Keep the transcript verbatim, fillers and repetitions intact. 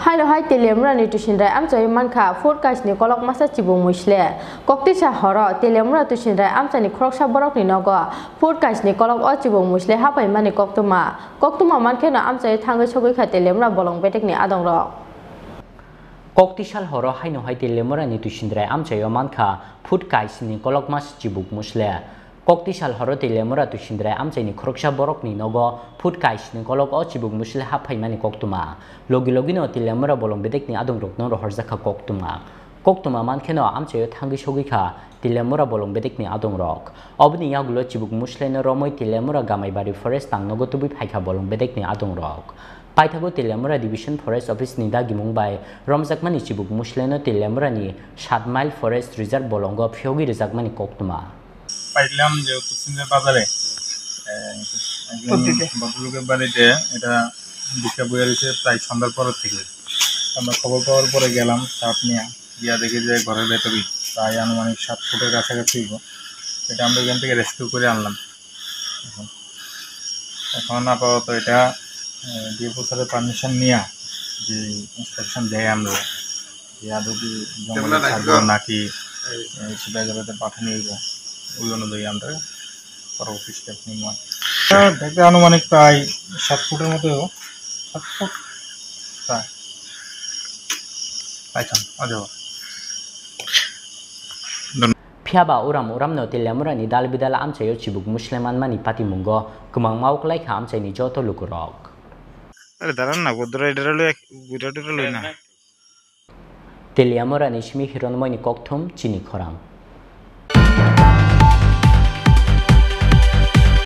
Haino hai Teliamura ni Tusindrai amchai mankha phut kaisni kolok masa chibuk musle. Koktisa horo Teliamura Tusindrai amchai ni khoroksa borok ni nogo phut kaisni kolok o chibuk musle hapai mani koktwma. Koktwma mankheno amchai thangwi sogwi kha Teliamura bolong bedek ni adong rok. Koktisal horo haino hai Teliamura ni Tusindrai amchai o mankha phut kaisni kolok masa chibuk musle. Koktisal horo Teliamura Tusindrai amchaini khoroksa borokni nogo phut kaisni kolok o chibuk musle hap phaimani koktwma. Logi logino Teliamura bolong bedekni adongrokno rohorjakha koktwma. Koktwma mankheno amchaio thangwi sogwikha Teliamura bolong bedekni adongrok. Oboni yagulo chibuk musleno romwi Teliamura Gamaibari Forest tangnogo tubui phaikha bolong bedekni adongrok. Paithago Teliamura Division Forest Office ni dagimung bai romjakmani chibuk musleno Teliamura ni Saat Mile Forest Reserve bolongo phiyogwi rwjakmani koktwma. পাইলাম যে উত্তর সিন্ধের বাজারে, আহ, একজন ভদ্রলোকের বাড়িতে এটা ভিক্ষা বইয়া রয়েছে প্রায় সন্ধ্যার পর থেকে। আমরা খবর পাওয়ার পরে গেলাম সাপ নিয়ে, গিয়া দেখি যে ঘরের ভেতরেই প্রায় আনুমানিক সাত ফুটের কাছাকাছি হইব। এটা আমরা এখান থেকে রেস্কিউ করে আনলাম। এখন, এখন আপাতত এটা, আহ, ডিএফও স্যারের পারমিশন নিয়ে যে ইন্সপেকশন দেয় আমরা, যে আদৌ কি জঙ্গলে থাকবো নাকি, আহ, সিপাহী জগতে পাঠানো হইব, ওই অনুযায়ী আমরা পরবর্তী স্টেপ নিব। এটা দেখতে আনুমানিক প্রায় সাত ফুটের মতো, সাত ফুট প্রায়। পাইথন, অজগর। Phiya ba uram uramno Teliamura ni dal bidal amchaio chibuk musle manmani patimungo kwmangma uklaikha amchaini joto lukurok. Are daran na, bo drai drai loi, drai drai loi na. Teliamura ni simi hironmoini kokthum chini khorang.